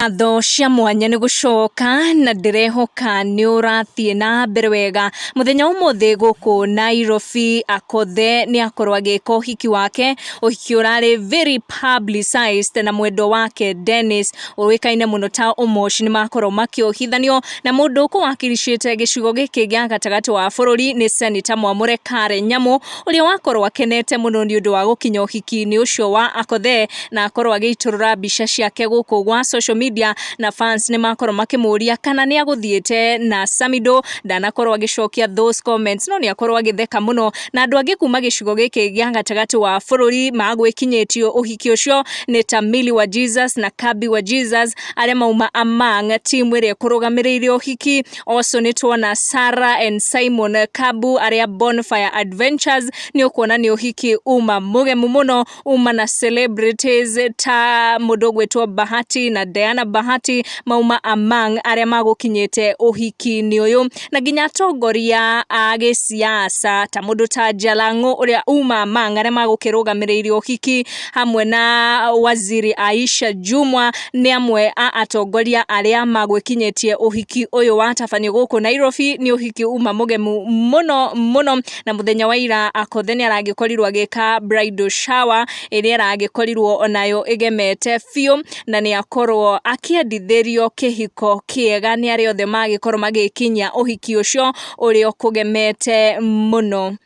Ngatho cia mwanya nĩ gũcoka na ndĩrehoka nĩ ũrathiĩ na mbere wega. Mũthenya ũmũthĩ gũkũ Nairobi Akothe nĩ akorwo agĩka ũhiki wake, ũhiki ũrarĩ very publicized na mwendwa wake Dennis ũĩkaine mũno ta Omosh nĩ makorwo makĩohithanio na mũndũ ũkũwakiricĩte gĩcigo gĩkĩ gĩa gatagatĩ wa bũrũri nĩ Senator Mwamũre Karen Nyamu, ũrĩa wakorwo akenete mũno nĩ ũndũ wa gũkinya ũhiki-inĩ ũcio wa Akothe na akorwo agĩitũrũra mbica ciake gũkũ gwa social media, na fans nĩ makorwo makĩmũria kana nĩ agũthiĩte na Samido. Ndanakorwo agĩcokia those comments, no nĩ akorwo agĩtheka mũno. Na andũ angĩ kuma gĩcigo gĩkĩ gĩa gatagatĩ wa bũrũri magwĩkinyĩtio ũhiki ũcio nĩ ta Milly wa Jesus na Kabi wa Jesus, arĩa mauma among team ĩrĩa ĩkũrũgamĩrĩire ũhiki. Also nĩ tuona Sarah and Simon Kabu, arĩa Bonfire Adventures. Nĩ ũkuona nĩ ũhiki uma mũgemu mũno, uma na celebrities ta mũndũ ũgwĩtwo Bahati na Diana Bahati, mauma among arĩa magũkinyĩte ũhiki-inĩ ũyũ, na nginya atongoria a gĩsiasa ta mũndũ ta Jalang'o, ũrĩa uma among arĩa magũkĩrũgamĩrĩire ũhiki, hamwe na Waziri Aisha Jumwa, nĩ amwe a atongoria arĩa magwĩkinyĩtie ũhiki ũyũ watabanio gũkũ Nairobi. Nĩ ũhiki uma mũgemu mũno mũno. Na mũthenya wa ira Akothe nĩ aragĩkorirwo agĩka bridal shower ĩrĩa ĩragĩkorirwo onayo ĩgemete biũ, na nĩ akorwo akĩendithĩrio kĩhiko kĩega nĩ arĩa othe magĩkorwo magĩkinyia ũhiki ũcio ũrĩa ũkũgemete mũno.